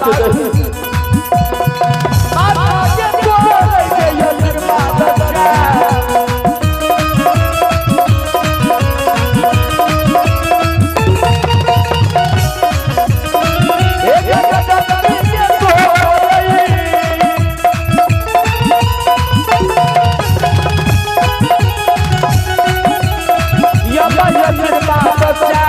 आशीर्वाद दही। माता के तोरे के आशीर्वाद छै। हे जगदम्बे के तोरे यमा आशीर्वाद छै।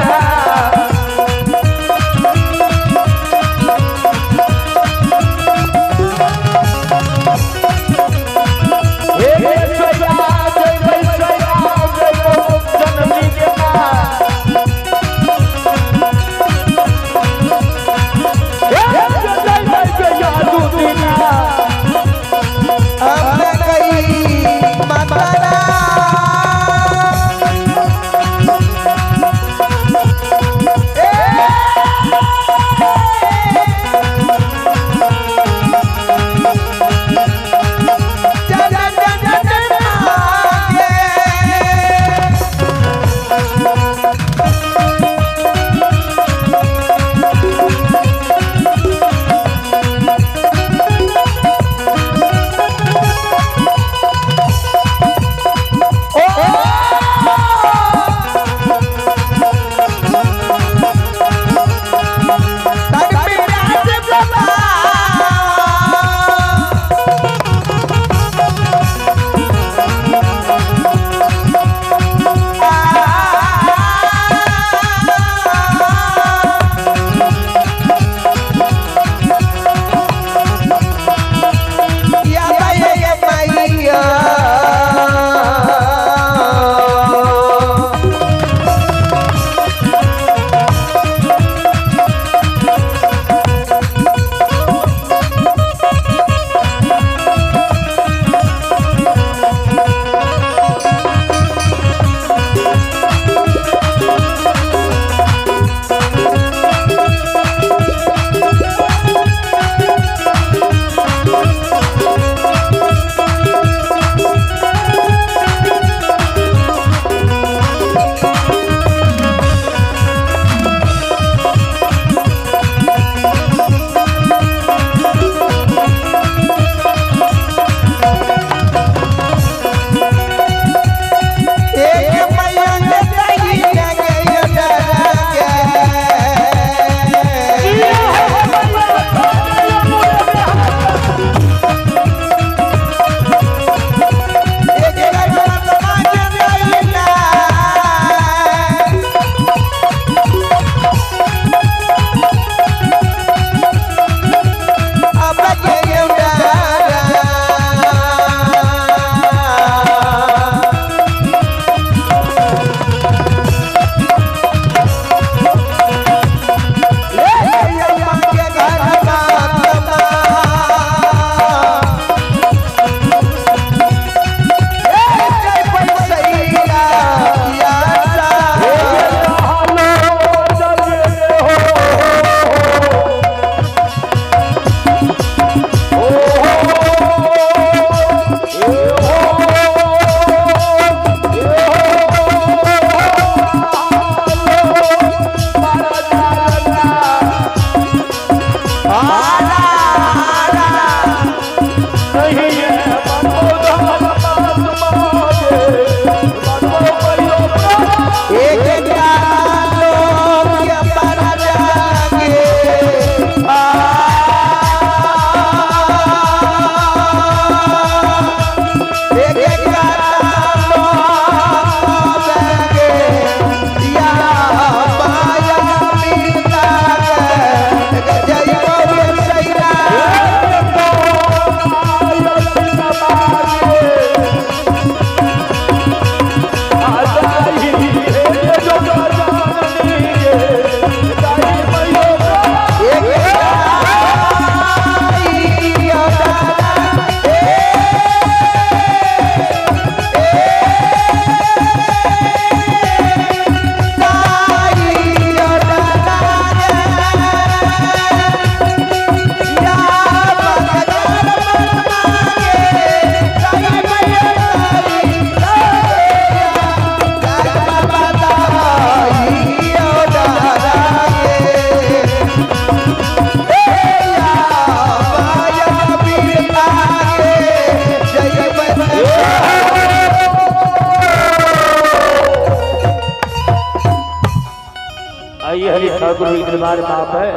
आइए हरि ठाकुर जी दरबार में आप है।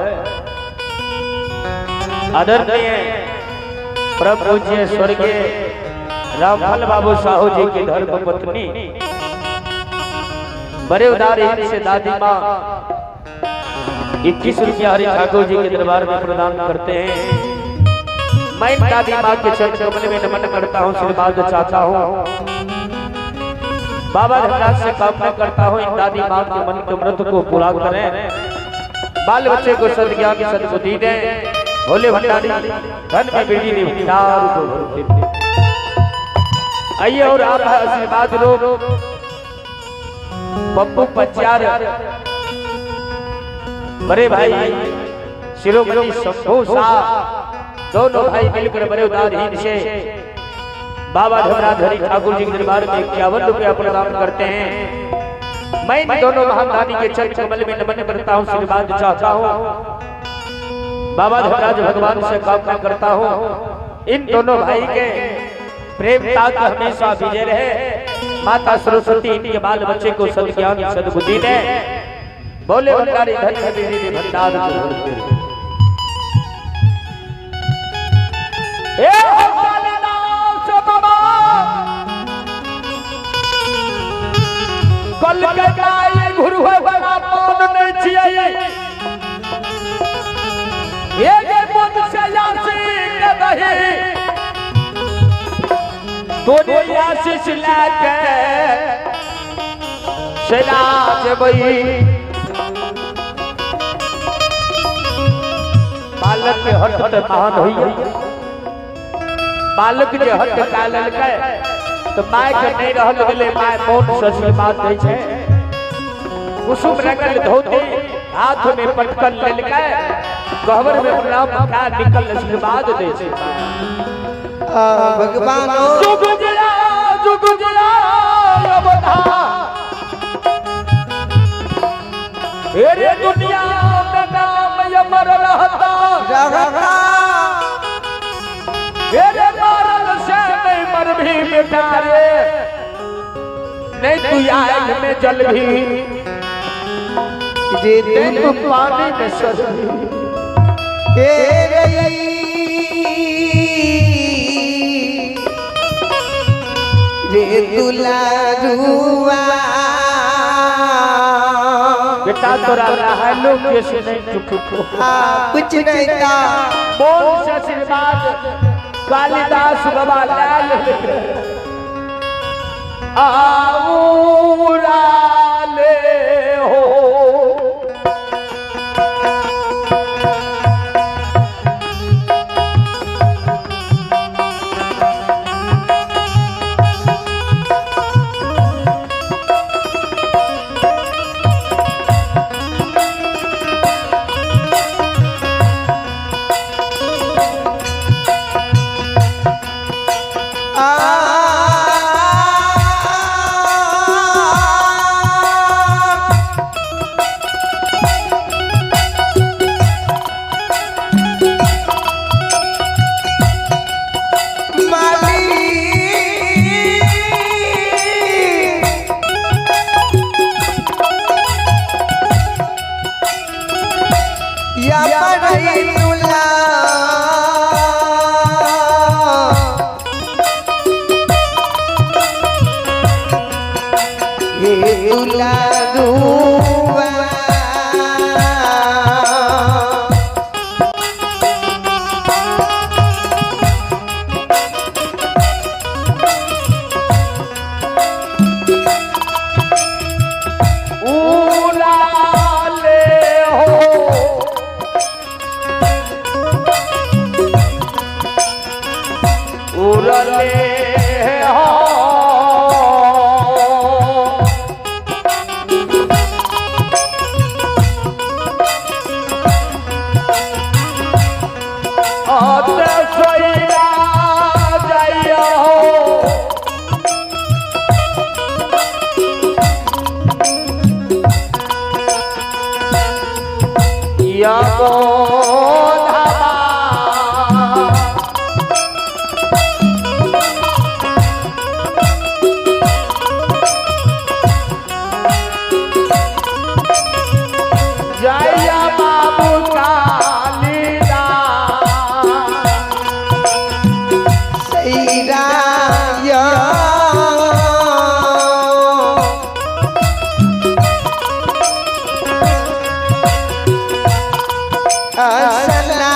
आदरणीय परम पूज्य स्वर्गीय रामफल बाबू साहू जी की धर्म पत्नी बड़े उदार से दादी माँ 21 रुपया हरि ठाकुर जी के दरबार में प्रदान करते हैं। मैं दादी माँ के चरण कमल में नमन करता हूँ, आशीर्वाद चाहता हूँ। बाबा धनराज से कामना करता हूँ इन दादी माँ के मन के व्रत को पूरा करें, बाल बच्चे को सद्ज्ञान सद्बुद्धि दें, भोले भंडारी धन में बिजली भंडार को भर दें। आइए और आप आशीर्वाद लो। पप्पू पचार बड़े भाई शिरोमणि शंभू शाह दोनों भाई मिलकर बड़े उदारहीन से बाबा धर्मराज हरि ठाकुर जी के दरबार में 51 रुपया प्रदान करते हैं। मैं इन दोनों महादानी के चरण कमल में नमन करता हूँ, आशीर्वाद चाहता हूँ। बाबा धर्मराज भगवान से कामना करता हूँ इन दोनों भाई के प्रेम ताक हमेशा विजय रहे। माता सरस्वती इनके बाल बच्चे को सद्ज्ञान सद्बुद्धि दे। बोले भंडारी धन भंडार कल के गाय गुरु बड़ा मन नहीं छियै ये जे मन से यासी के दही तोरे आशीष लेके सेला जेबई। बालक के हट महान होई, बालक जे हट का ललकै तो my के नहीं रहल गेलै, my मोन से आशीर्वाद दै छै। कुसुम रंगल धोती हाथ में पटकन लेलकै, गहबर में प्रणाम का निकल आशीर्वाद दै छै। भगवान जुग जया जुग जया अवधा रे दुनिया में नाम अमर रहता रहता रे मरल से नहीं मर भी बेटा रे, नहीं तू आग में जल भी नहीं तू पानी में सर भी। रे दुलारुआ बेटा तोरा नहालो केस नहीं चुकतो कुछ नहीं था। बोल से आशीर्वाद कालिदास बाबा लाल आऊरा ले हो। असला।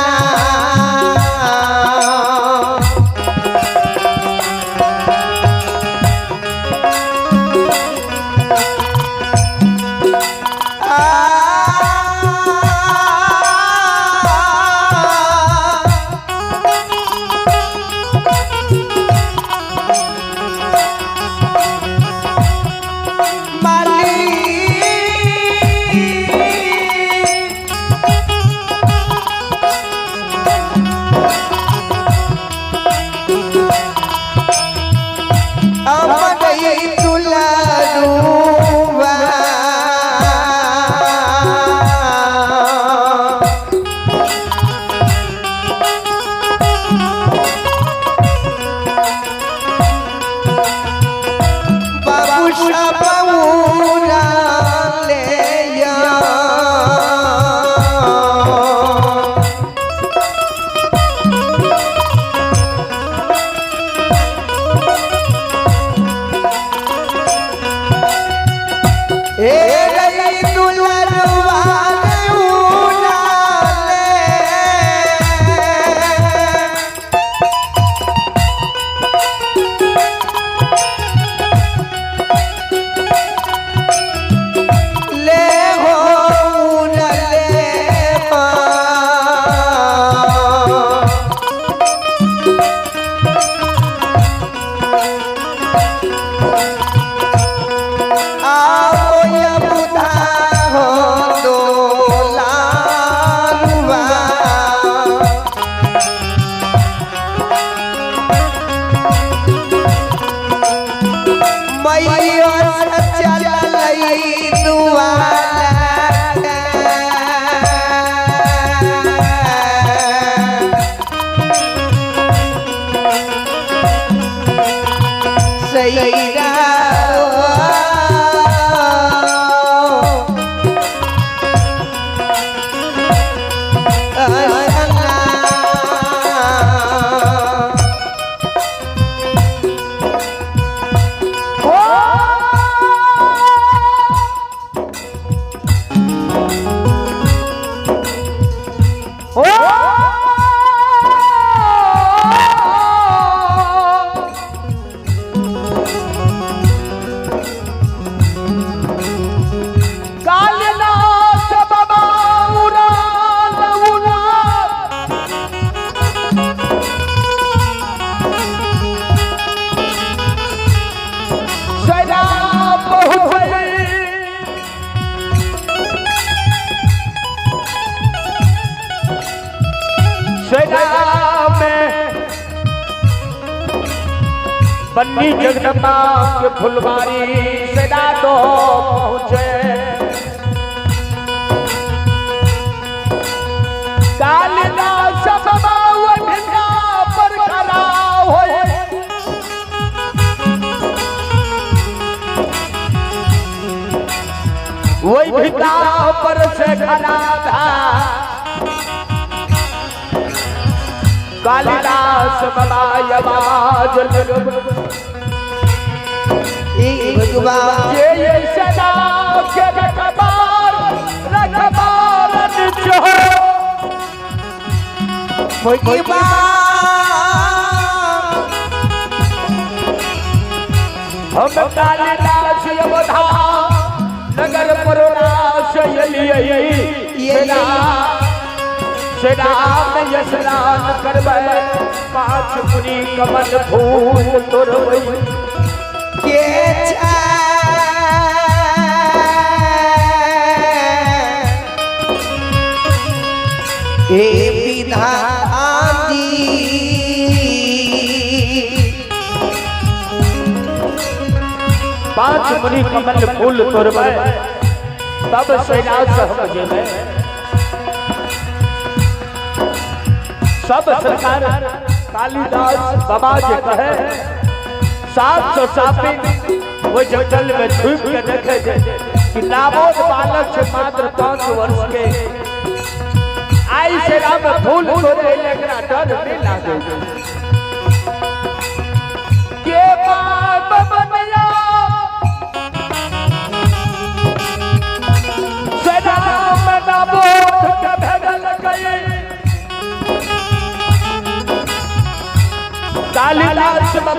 बन्नी जगदम्बा के फुलवारी सदा तो पहुँचे। कालिदास बाबा भिंडा पर खड़ा होए, वही भिंडा पर से खड़ा था। कालिदास बाबा आवाज भगवान ये सदा के रखबार रखबार जो भगवान हम कालिदास यमधा नगर परोरास यलियै सेना में स्नान करबै पांच मुनि कमल फूल तोड़बै के हे विधाता जी पांच मुनि कमल फूल तोड़बै तब सैलास हम जेबै। सब सरकार कालिदास बाबा जे कहे 700 सापी वो जंगल में छुप के देखे जे कि नाबोध बालक छे मात्र 5 वर्ष के आई से राम फूल तोड़े लेकिन डर नहीं लागे के बाप बनया सदा में नाबोध के भेजल गई।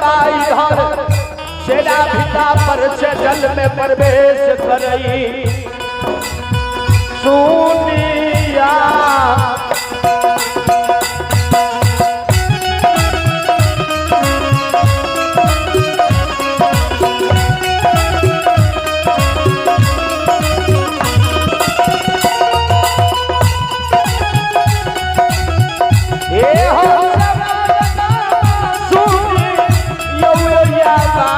बाबा इधर सेना भिता पर से जल में प्रवेश करई सुनिया। ए हो सुनिया बा।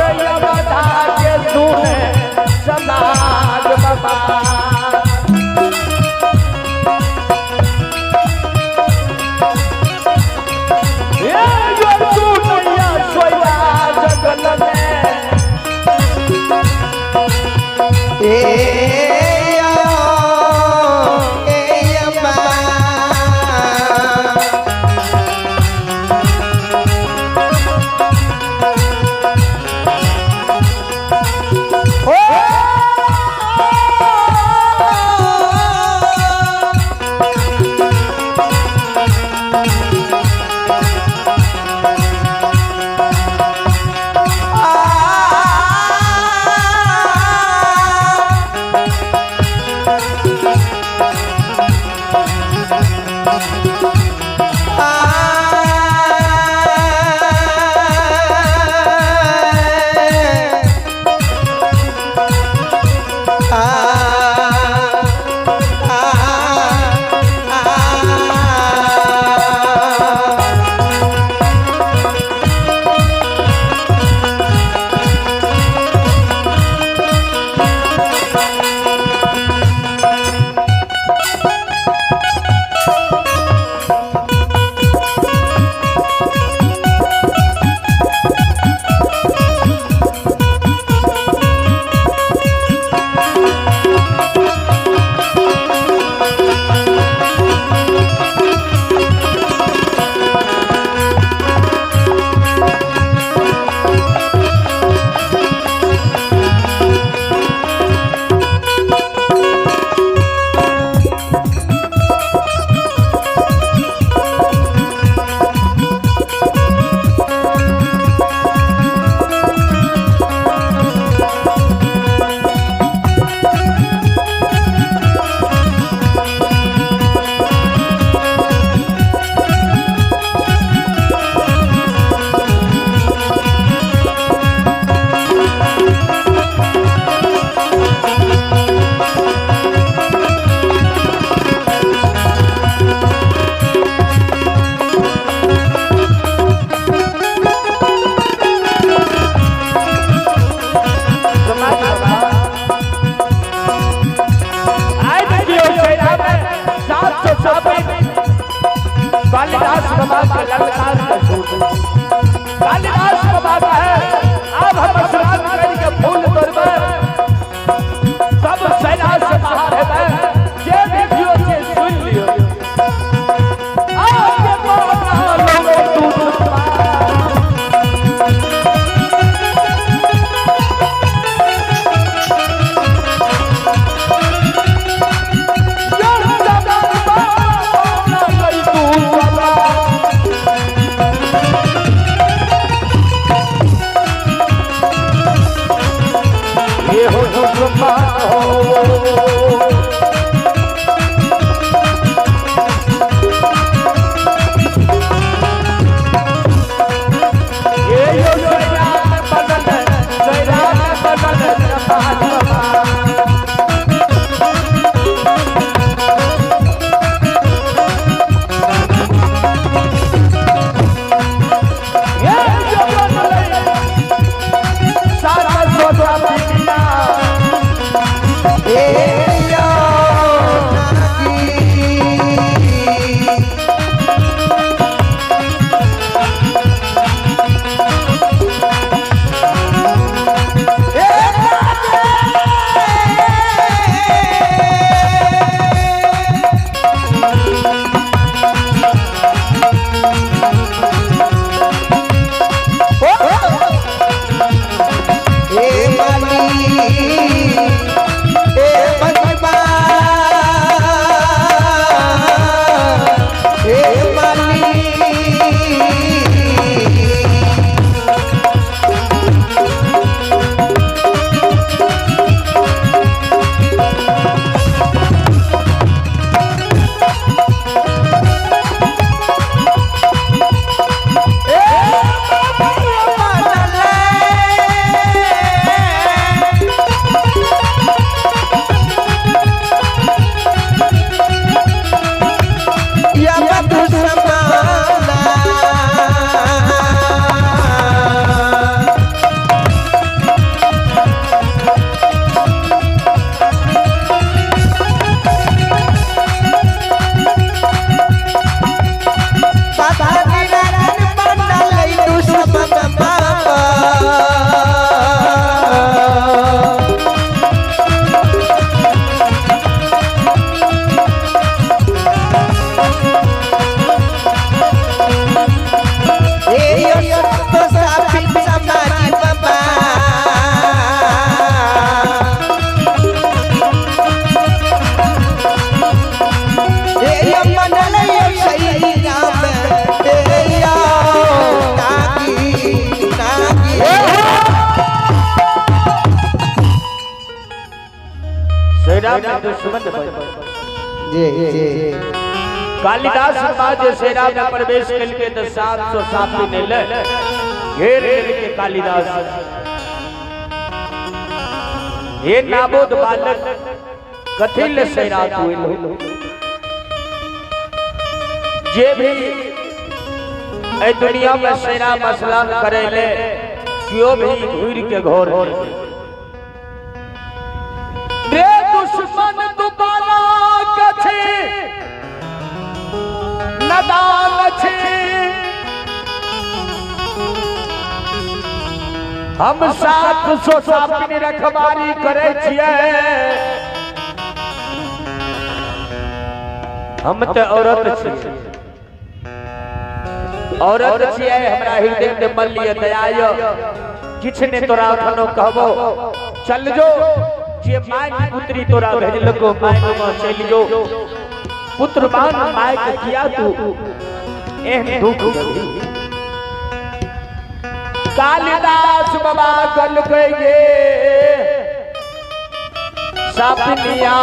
के सुने समाज बाबा। ये जो सुनिया सोया जगल में। ए ओ ए अम्मा। ओ समाज बाबा। आए देखियो सेना में 756 कालिदास बाबा का ललकार का सूट। कालिदास बाबा का है अब हम स्नान करके फूल तोड़बे सब सेना से बाहर हेबे जे भी जियो से सुन लियो। आपके पाना लोगो तू। सेरा में दुश्मन बन। जी जी। कालिदास बाबा जे सेरा में प्रवेश करके तो 700 साथी ने ले घेर के कालिदास। ये नाबोध बालक कथिल सेरा हुए जे भी ए दुनिया में सेरा मसला करे ले क्यों भी घूर के घोर रे दुश्मन दुबारा कछे नदान छे। हम 700 सापिन रखवारी करे छिए, हम तो औरत छिए, औरत छिए, हमरा हृदय में मन लिए दया यो किछ ने तोरा अखनो कहबो चल जो जे my के पुत्री तोरा भेजलको my के चल जो पुत्र मान my के किया तू एहन दुख देबी। कालिदास बाबा गल गए सापनिया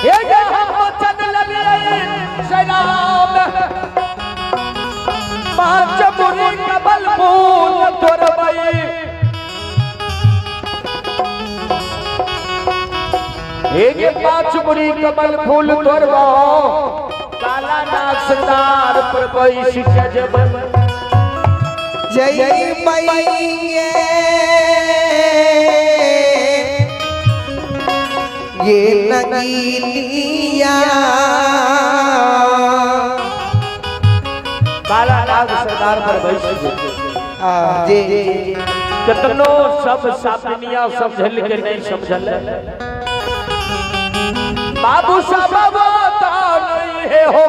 हे गे हम वचन ललिए श्रीराम पांच मुनि कमल फूल तोरबई। हे गे पांच मुनि कमल फूल तोरबो काला नाग सरदार पर बैस जब जय मैया ये नगीनिया। काला नाग सरदार पर बैस जी जी। कितनो सब सापनिया समझल के नहीं समझल बाबू सब नहीं है हो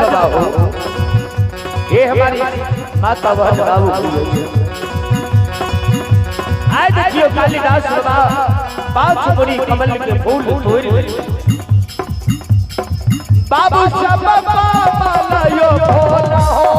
बाबा हो, ये हमारी माता बहन बाबू। आए देखियो कालिदास बाबा 5 बुरी कमल के फूल तोड़ बाबू सब माला यो भोला हो।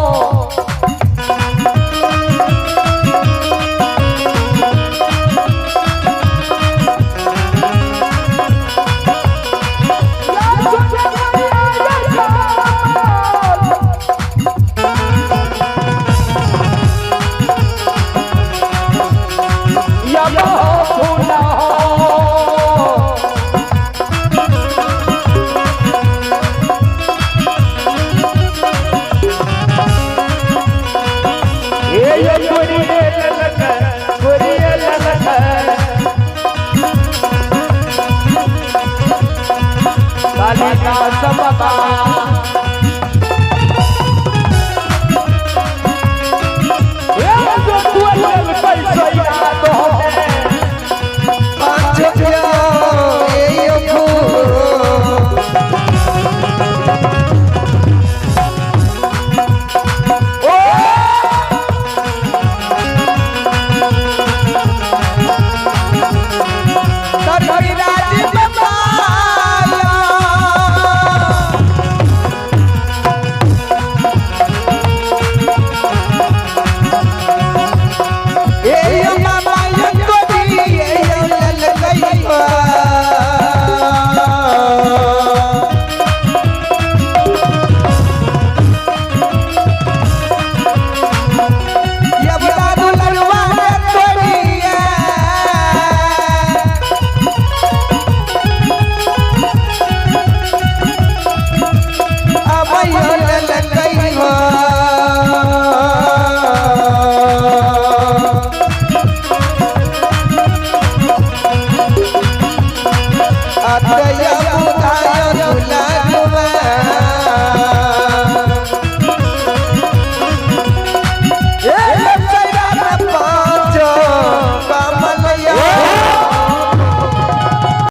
कालिदास बाबा।